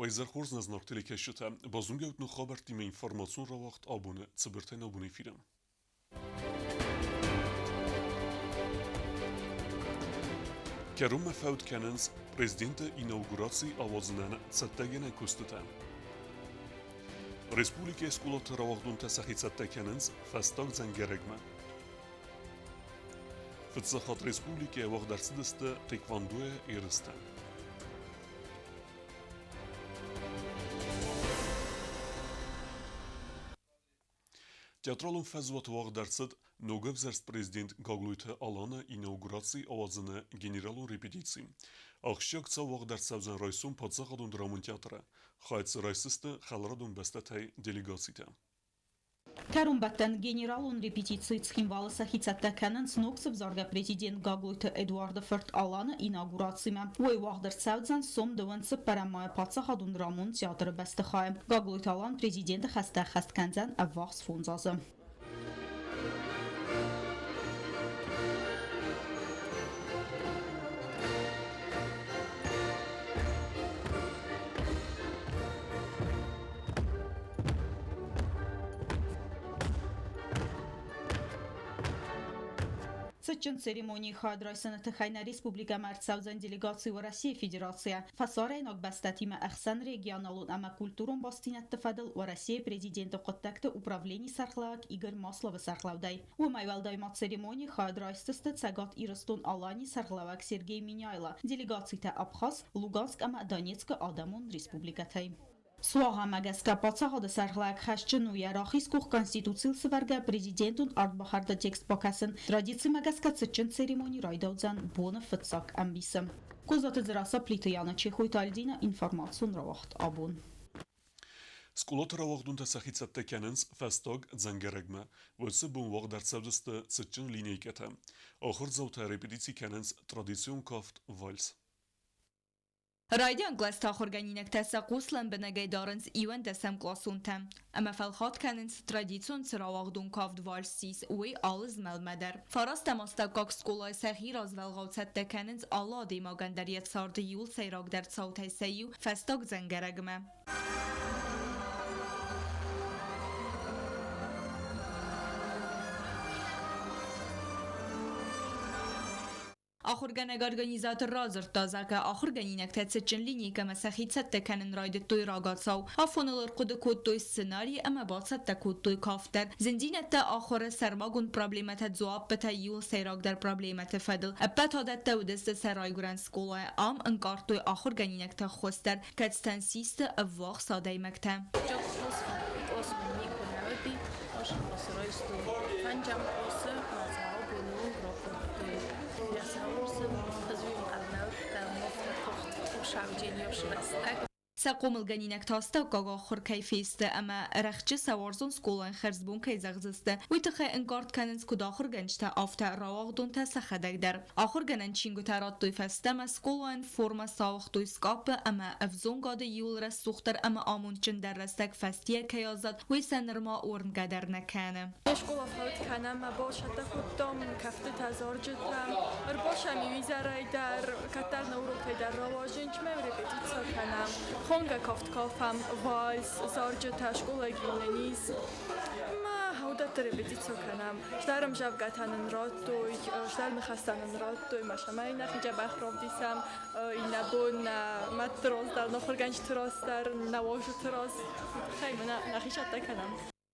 Уӕ хорз нӕ зынаргъ телекӕсджытӕ, базонгӕ ут ног хабӕрттимӕ информацион рауагъд абоны цыбыртӕй нӕ абоны эфиры. Кӕронмӕ фӕуд кӕнынц президенты инаугураци ауадзынӕн цӕттӕгӕнӕн куыстытӕ. Республикӕйы скъолаты рауагъдонтӕ сӕхи цӕттӕ кӕнынц фӕстаг дзӕнгӕрӕгмӕ. Фыццаг хатт республикӕйы уагъд ӕрцыдысты тхэквондойӕ ерыстӕ. Театралон фӕзуат уагъд ӕрцыд ногӕвзӕрст президент Гаглойты Аланы инаугураци ауадзыны генералон репетици. Ахсджиаг цау уагъд ӕрцӕудзӕн райсом паддзахадон драмон театры. Хайад дзы райсдзысты хӕларадон бӕстӕтӕй делегацитӕ. Кӕронбӕттӕн генералон репетици Цхинвалы сӕхи цӕттӕ кӕнынц ног сывзаргӕ президент Гаглойты Эдуарды фырт Аланы инаугурацимӕ. Уый уагъд ӕрцӕудзӕн сом дыууын цыппӕрӕм майы паддзахадон драмон театры бӕстыхайы. Гаглойты Алан президенты хӕстӕ ӕххӕст кӕндзӕн ӕввахс 5 азы. Цытджын церемонийы хайад райсыны тыххӕй нӕ республикӕмӕ ӕрцӕудзӕн делегаци Уӕрӕсейы Федерацийӕ. Фӕсарӕйнаг бӕстӕтимӕ ӕхсӕнрегионалон ӕмӕ культурон бастдзинӕдты фӕдыл Уӕрӕсейы Президенты хъуыддӕгты управленийы сӕргълӕууӕг Игорь Масловы сӕргълӕудӕй. Уымӕй уӕлдай ма церемонийы хайад райсдзысты Цӕгат Ирыстон-Аланийы сӕргълӕууӕг Сергей Меняйло, делегацитӕ Абхаз, Луганск ӕмӕ Донецкы адӕмон республикӕтӕй. Суагъӕмӕ гӕсгӕ паддзахады сӕргълӕг хӕсджын у йӕ рахиз къух Конституцийыл сывӕргӕ президентон ардбахӕрды текст бакӕсын. Традицимӕ гӕсгӕ цытджын церемони райдаудзӕн боны фыццаг ӕмбисы. Козаты Дзерассӕ, Плиты Яна, Чехойты Альдина, информацион рауагъд абон. Скъолаты рауагъдонтӕ сӕхи цӕттӕ кӕнынц фӕстаг дзӕнгӕрӕгмӕ. Уыцы бон уагъд ӕрцӕудзысты цытджын линейкӕтӕ. Ахуырдзаутӕ репетици кӕнынц традицион кафт вальс. Райдиан кълӕсты ахуыргӕнинӕгтӕ сӕ хъус лӕмбынӕгӕй дарынц иуӕндӕсӕм къласонтӕм ӕмӕ фӕлхат кӕнынц, традицион цы рауагъдон кафт вальс ссис, уый алы змӕлдмӕ дӕр. Фарастӕм астӕуккаг скъолайы сӕхи развӕлгъау цӕттӕ кӕнынц алы адӕймагӕн дӕр йӕ царды иуыл сӕйрагдӕр цаутӕй сӕ иу фӕстаг дзӕнгӕрӕгмӕ. Ахуыргӕнӕг-организатор радзырдта, зӕгъгӕ, ахуыргӕнинӕгтӕ цытджын линейкӕмӕ сӕхи цӕттӕ кӕнын райдыдтой рагацау. Афоныл ӕрхъуыды кодтой сценарий ӕмӕ бацӕттӕ кодтой кафт дӕр. Зындзинӕдтӕ ахуыры сӕрмагонд проблемӕтӕ дзуаппытӕ иуыл сӕйрагдӕр проблемӕты фӕдыл. Ӕппӕт адӕттӕ уыдысты сӕ райгуырӕн скъолайы. Ам ӕнкъардтой ахуыргӕнинӕгты ӕххуыс дӕр, кӕцытӕн систы ӕввахс адӕймӕгтӕ. Сӕ хъомылгӕнинӕгтӕ астӕуккаг ахуыр кӕй фесты ӕмӕ рӕхджы сӕ уарзон скъолайӕн хӕрзбон кӕй зӕгъдзысты, уый тыххӕй ӕнкъард кӕнынц куыд ахуыргӕнджытӕ, афтӕ рауагъдонтӕ сӕхӕдӕг дӕр. Ахуыргӕнӕн чингуытӕ радтой фӕстӕмӕ, скъолайӕн формӕ сауыгътой скъаппы ӕмӕ ӕвзонгады иуыл рӕсугъддӕр ӕмӕ амондджындӕр рӕстӕг фӕстийӕ кӕй аззад, уый сӕ нырма уырнгӕ дӕр нӕ кӕны. Не скъола фӕуд кӕнӕм, мӕ босӕттӕ кодтам, кӕфтытӕ, зарджытӕ. Ӕрбасӕм иу изӕрӕй дӕр, кӕддӕр нӕ уроктӕй дӕр рауазын, чмӕ репетици кӕнӕм. Хонгӕ кафт кафӕм, вальс, зарджытӕ, скъолайы гимн Ма уыдӕтты репетици кӕнӕм. Стӕр ӕмзӕвгӕтӕ нын радтой, стӕр ныхӕстӕ нын радтой, ма сӕмӕй нӕхи дзӕбӕх равдисӕм. Иннӕ бон нӕ мӕдты раз дӕр, нӕ ахуыргӕнджыты раз дӕр, нӕ уазджыты раз. Тыххӕй мӕ нӕхи цӕттӕ кӕнӕм.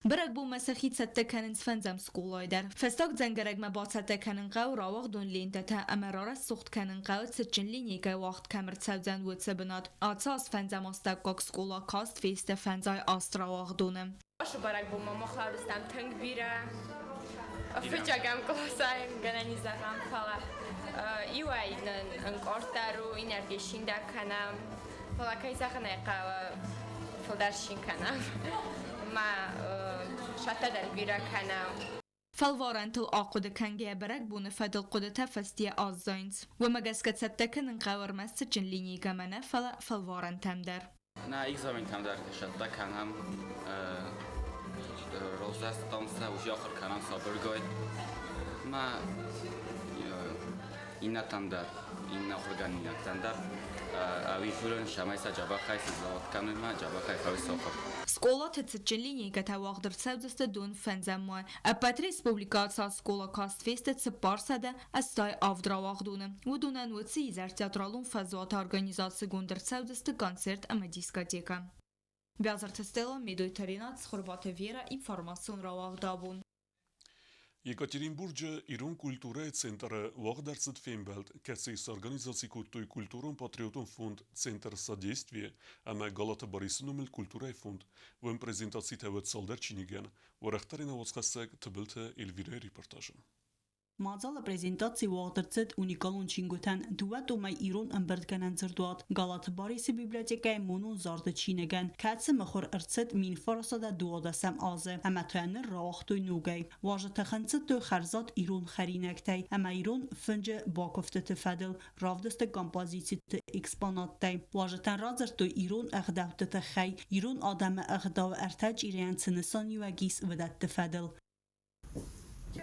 Бӕрӕгбонмӕ сӕхи цӕттӕ кӕнынц фӕндзӕм скъолайы дӕр. Фӕстаг дзӕнгӕрӕгмӕ бацӕттӕ кӕнын хъӕуы рауагъдон лентӕтӕ ӕмӕ рарӕсугъд кӕнын хъӕуы цытджын линейкӕйы уагъд кӕм ӕрцӕудзӕн, уыцы бынат. Ацы аз фӕндзӕм астӕуккаг скъола каст фесты фӕндзай аст рауагъдоны. Ацы бӕрӕгбонмӕ мах рауагътам тынг бирӕ фыццӕгӕм къласӕй гӕнӕн ис зӕгъӕм, фӕлӕ иуӕй нын ӕнкъарддӕр у, иннӕрдӕм синдӕр кӕнӕм. Фӕлӕ кӕй зӕгъын ӕй хъӕуы, фылдӕр цин кӕнӕм. Ма сӕттӕ дӕр бирӕ кӕнӕм. Фӕлварӕнтыл ахъуыды кӕнгӕйӕ бӕрӕгбоны фӕдыл хъуыдытӕ фӕстийӕ аззайынц. Уымӕ гӕсгӕ цӕттӕ кӕнын хъӕуы ӕрмӕст цытджын линейкӕмӕ нӕ, фӕлӕ фӕлварӕнтӕм дӕр. Нӕ экзаментӕм дӕр цӕттӕ кӕнӕм. Рождеством сӕ уже ахуыр кӕнӕм сабыргай. Ма иннӕтӕм дӕр. Иннӕ ахуыргӕнинӕгтӕн дӕр ӕви дзурын, цӕмӕй сӕ дзӕбӕхӕй сызгъӕлд кӕной ӕмӕ дзӕбӕхӕй фӕуой сӕ ахуыр. Скъолаты цытджын линейкӕтӕ уагъд ӕрцӕудзысты дон фӕндзӕм май. Ӕппӕт республикӕйы цал скъола каст фесты 487 рауагъдоны. Уыдонӕн уыцы изӕр театралон фӕзуаты организацигонд ӕрцӕудзысты концерт ӕмӕ дискотекӕ. Бязырты Стелла, Медойты Ренат, Цхуырбаты Вера, информацион рауагъд абон. Екатеринбурджы ирон культурӕйы центры уагъд ӕрцыд фембӕлд, кӕцыйы сорганизаци кодтой культурон-патриотон фонд «Центр содействия» ӕмӕ Галаты Борисы номыл культурӕйы фонд. Уым презентацитӕ уыд цалдӕр чиныгӕн. Уӕрӕхдӕр ын уацхӕссӕг Тыбылты Эльвирӕйы репортажы. Мадзалы презентаци уагъд ӕрцыд уникалон чингуытӕн дыууӕ томӕй ирон ӕмбырдгӕнӕн дзырдуат Галаты Барисы библиотекӕйы монон зарды чиныгӕн, кӕцы мыхуыр ӕрцыд 1912 азы ӕмӕ та ныр рауагътой ногӕй. Уазджытӕ хынцыдтой хӕрзад ирон хӕринӕгтӕй ӕмӕ ирон фынджы бакуывтыты фӕдыл равдысты композициты экспонаттӕй. Уазджытӕн радзырдтой ирон ӕгъдӕутты тыххӕй, ирон адӕмы ӕгъдауы ӕртӕ чъирийӕн цы нысаниуӕг ис, уыдӕтты фӕдыл.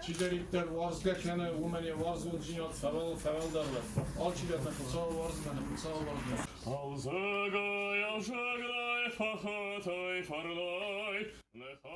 Чидӕриддӕр уарзгӕ кӕны, уымӕн йӕ уарзондзинад фӕуӕлдӕр Алчидӕр нӕ Хуыцауы уарзы, нӕ Хуыцауы уарзы.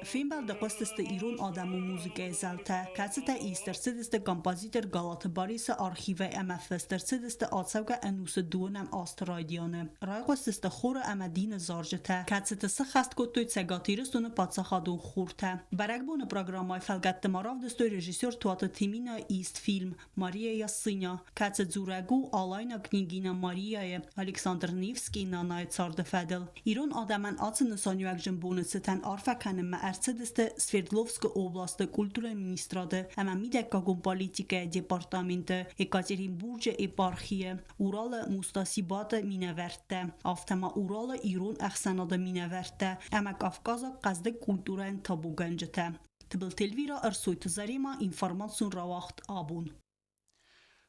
Фембӕлды хъуыстысты ирон адӕмон музыкӕйы зӕлтӕ, кӕцытӕ ист ӕрцыдысты композитор Галаты Барисы архивӕй ӕмӕ фыст ӕрцыдысты ацӕугӕ ӕнусы дыууынӕм азты райдианы. Райхъуыстысты хоры ӕмӕ дины зарджытӕ, кӕцыты сыххӕст кодтой Цӕгат Ирыстоны паддзахадон хортӕ. Бӕрӕгбоны программӕйы фӕлгӕтты ма равдыстой режиссер Туаты Теминайы ист фильм «Мария Ясыня», кӕцы дзурӕг у алайнаг княгиня Марияйы Александр Невский нанайы царды фӕдыл. Ирон адӕмӕн ацы нысаниуӕгджын боны цытӕн арфӕ кӕнынмӕ ӕрцыдысты Свердловскы областы культурӕйы министрады ӕмӕ мидӕггагон политикӕйы департаменты, Екатеринбурджы епархийы, Уралы Мустасибаты минӕвӕрттӕ, афтӕ ма Уралы ирон ӕхсӕнады минӕвӕрттӕ ӕмӕ кавказаг хъӕздыг культурӕйӕн табугӕнджытӕ. Тыбылты Эльвира, Ӕрсойты Заремӕ, информацион рауагъд абон.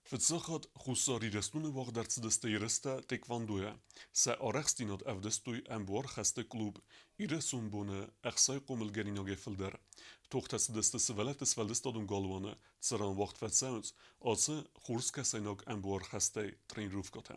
Фыццаг хатт Хуссар Ирыстоны уагъд ӕрцыдысты ерыстӕ тхэквондойӕ. Сӕ арӕхстдзинад ӕвдыстой ӕмбуар хӕсты клуб Иры сомбоны ӕхсай хъомылгӕнинагӕй фылдӕр. Тохтӕ цыдысты сывӕллӕтты сфӕлдыстадон галуаны, цыран уагъд фӕцӕуынц ацы хурскӕсӕйнаг ӕмбуар хӕстӕй тренировкӕтӕ.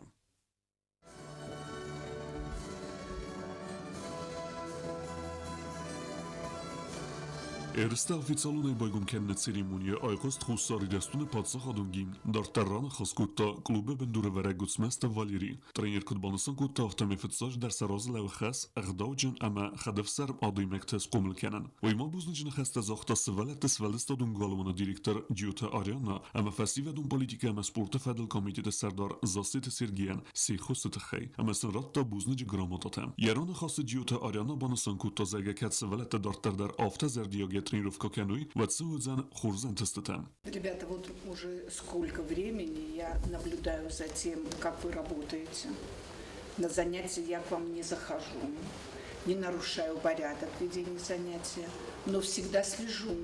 Ерысты официалонӕй байгом кӕныны церемонийы айхъуыст Хуссар Ирыстоны паддзахадон гимн. Дарддӕр раныхас кодта клубы бындурӕвӕрӕг Гуыцмӕзты Валери. Тренер куыд банысан кодта, афтӕмӕй фыццаджыдӕр сӕ разы лӕууы хӕс ӕгъдауджын ӕмӕ хӕдӕфсарм адӕймӕгтӕ схъомыл кӕнын. Уый ма бузныджы ныхӕстӕ загъта сывӕллӕтты сфӕлдыстадон галуаны директор Джиоты Арианна ӕмӕ фӕсивӕдон политикӕ ӕмӕ спорты фӕдыл комитеты сӕрдар Зассеты Сергейӕн се ххуысы тыххӕй ӕмӕ сын радта бузныджы грамотатӕ. Йӕ раныхасы Джиоты Арианна банысан кодта, зӕгъгӕ, кӕд сывӕллӕттӕ дарддӕр дӕр афтӕ зӕрдиагӕй тренировкӕ кӕной, уӕд сын уыдзӕн хорз ӕнтыстытӕ. Ребята, вот уже сколько времени я наблюдаю за тем, как вы работаете. На занятия я к вам не захожу, не нарушаю порядок ведения занятия, но всегда слежу,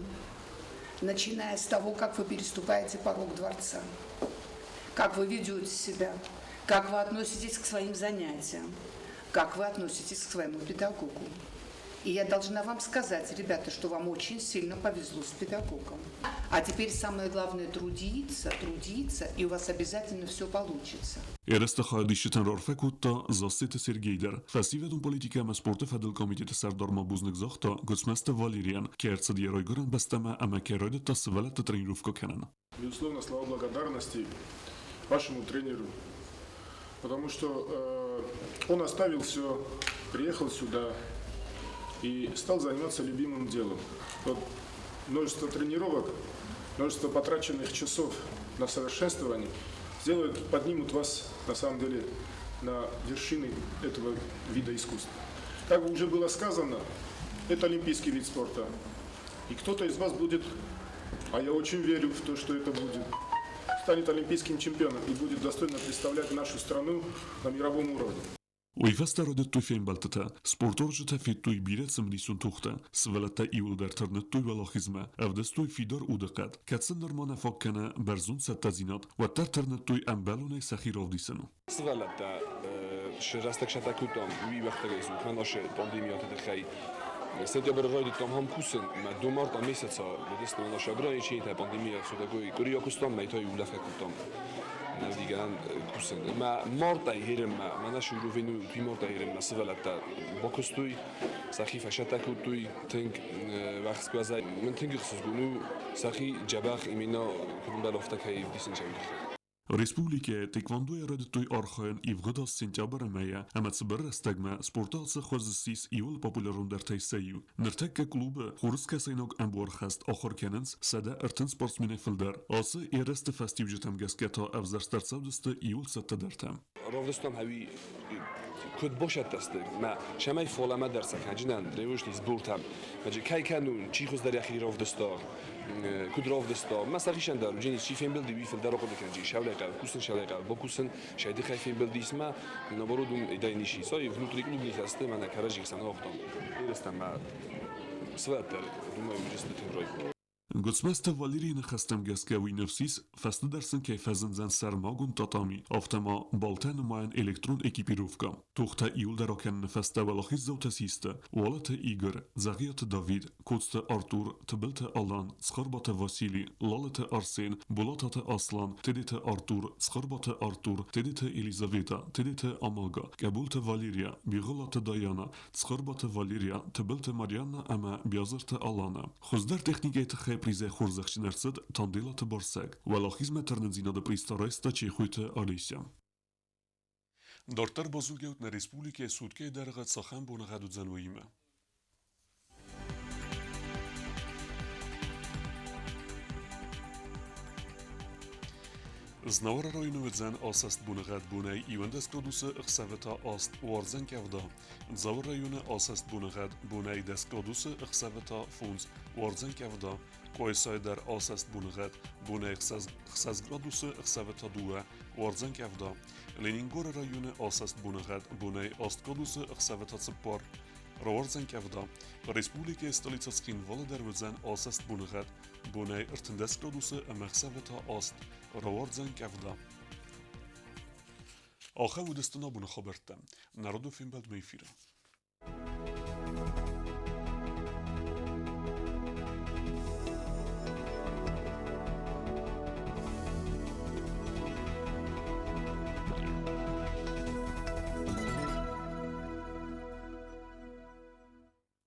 начиная с того, как вы переступаете порог дворца, как вы ведете себя, как вы относитесь к своим занятиям, как вы относитесь к своему педагогу. И я должна вам сказать, ребята, что вам очень сильно повезло с педагогом. А теперь самое главное трудиться, трудиться, и у вас обязательно все получится. Ерысты хайадисджытӕн раарфӕ кодта Зассеты Сергей дӕр. Фӕсивӕдон политикӕ ӕмӕ спорты фӕдыл комитеты сӕрдар ма бузныг загъта Гуыцмӕзты Валерийӕн, кӕй ӕрцыд йӕ райгуырӕн бӕстӕмӕ ӕмӕ кӕй райдыдта сывӕллӕтты тренировкӕ кӕнын. Безусловно, слова благодарности вашему тренеру, потому что он оставил все, приехал сюда и стал заниматься любимым делом. Вот множество тренировок, множество потраченных часов на совершенствование сделают, поднимут вас на самом деле на вершины этого вида искусства. Как уже было сказано, это олимпийский вид спорта. И кто-то из вас будет, а я очень верю в то, что это будет, станет олимпийским чемпионом и будет достойно представлять нашу страну на мировом уровне. Уый фӕстӕ райдыдтой фембӕлдтытӕ. Спортуарзджытӕ федтой бирӕ цымыдисон тохтӕ. Сывӕллӕттӕ иууылдӕр тырныдтой уӕлахизмӕ, ӕвдыстой фидар удыхъӕд. Кӕд сын нырма нӕ фаг кӕны бӕрзонд цӕттӕдзинад, уӕддӕр тырныдтой ӕмбӕлонӕй сӕхи равдисын. Сывӕллӕттӕ рӕстӕг сӕтӕ кодтам, уый уӕхтӕгӕй кӕн аше пандемияты тыххӕй. Сентябры райдыдтам хам кусын, мӕ до марта месяца, естественно, наши ограничения, пандемия, все такое. Къуыри куыстам, мӕй та улӕфгӕ кодтам. Нӕ кусын. Мӕ мартӕй херынмӕ, мӕнӕ шуровену туй мартӕй херынмӕ сывӕллӕттӕ бакуыстой, сӕхи фӕсӕттӕ кодтой тынг вӕхсгуӕзӕй. Мын тынг ӕхсызгон у, сӕхи дзӕбӕх именно куыд ӕмбӕлы, афтӕ кӕй ӕвдисынц уый тыххӕй. Республикӕйы тэквондойӕ райдыдтой архайын ивгъуыд аз сентябры мӕйӕ ӕмӕ цыбыр рӕстӕгмӕ спорты ацы хуыз ссис иууыл популярондӕртӕй сӕ иу. Ныртӕккӕ клубы Хурыскӕсӕйнаг ӕмбуархӕст ахуыр кӕнынц 130 спортсменӕй фылдӕр. Ацы ерысты фӕстиуджытӕм гӕсгӕ та ӕвзӕрст ӕрцӕудзысты иууыл цӕттӕдӕртӕ. Равдыстам ӕви куыд босӕттӕ сты, мӕ цӕмӕй фалӕмӕ дӕр сӕ кӕнджынӕн революцийы сбортӕм. Маджы кӕй кӕнун, чи хуыздӕр йӕхи равдыста, куыд равдыста. Мӕ сӕхицӕн дӕр уыджени чи фембӕлди, уый фылдӕр ахъуыды кӕнджи. Сӕулӕй хъӕуы кусын, сӕулӕй хъӕуы бакусын, сӕ дыхӕй фембӕлдис мӕ, наоборот, уым идӕй ничи. Сой внутри клуб ныхӕсты мӕнӕ кӕрӕдзи хсӕн ауагътам. Ерыстӕм мӕ сывӕллӕттӕ, думаю, уыдысты тынг райгонд. Гуыцмӕзты Валерийы ныхӕстӕм гӕсгӕ уый ныфс ис, фӕстӕдӕр сын кӕй фӕзындзӕн сӕрмагонд татами, афтӕ ма балтӕ нымайӕн электрон экипировкӕ. Тохтӕ иуылдӕр акӕныны фӕстӕ уӕлахиздзаутӕ систы Уалыты Игорь, Дзӕгъиаты Давид, Коцты Артур, Тыбылты Алан, Цхуырбаты Васили, Лалыты Арсен, Болататы Аслан, Тедеты Артур, Цхуырбаты Артур, Тедеты Елизавета, Тедеты Амага, Къӕбулты Валерия, Бигъуылаты Даяна, Цхуырбаты Валерия, Тыбылты Марианна ӕмӕ Биазырты Алана. Хуыздӕр техникӕйы тыххӕй призӕй хорзӕхджын ӕрцыд Танделаты Барсӕг. Уӕлахизмӕ тырнындзинады приз та райста Чехойты Олеся. Дарддӕр базонгӕут нӕ республикӕйы суткӕйы дӕргъы цахӕм боныгъӕд уыдзӕн, уыимӕ. Знауыры районы уыдзӕн асӕст боныгъӕд бонӕй 11 градусы, ӕхсӕвы та 8, уардзӕн къӕвда. Дзауы районы асӕст боныгъӕд бонӕй 10 градусы, ӕхсӕвы та 5, уардзӕн къӕвда. Къуайсайы дӕр асӕст боныгъӕд бонӕй 6 градусы, ӕхсӕвы та 2, уардзӕн къӕвда. Ленингоры районы асӕст боныгъӕд бонӕй 8 градусы, ӕхсӕвы та 4, рауардзӕн къӕвда. Республикӕйы столицӕ Цхинвалы дӕр уыдзӕн асӕст боныгъӕд бонӕй 13 градусы ӕмӕ ӕхсӕвы та 8, рауардзӕн къӕвда. Ахӕм уыдысты нӕ абоны хабӕрттӕ. Народон фембӕлдмӕ эфиры.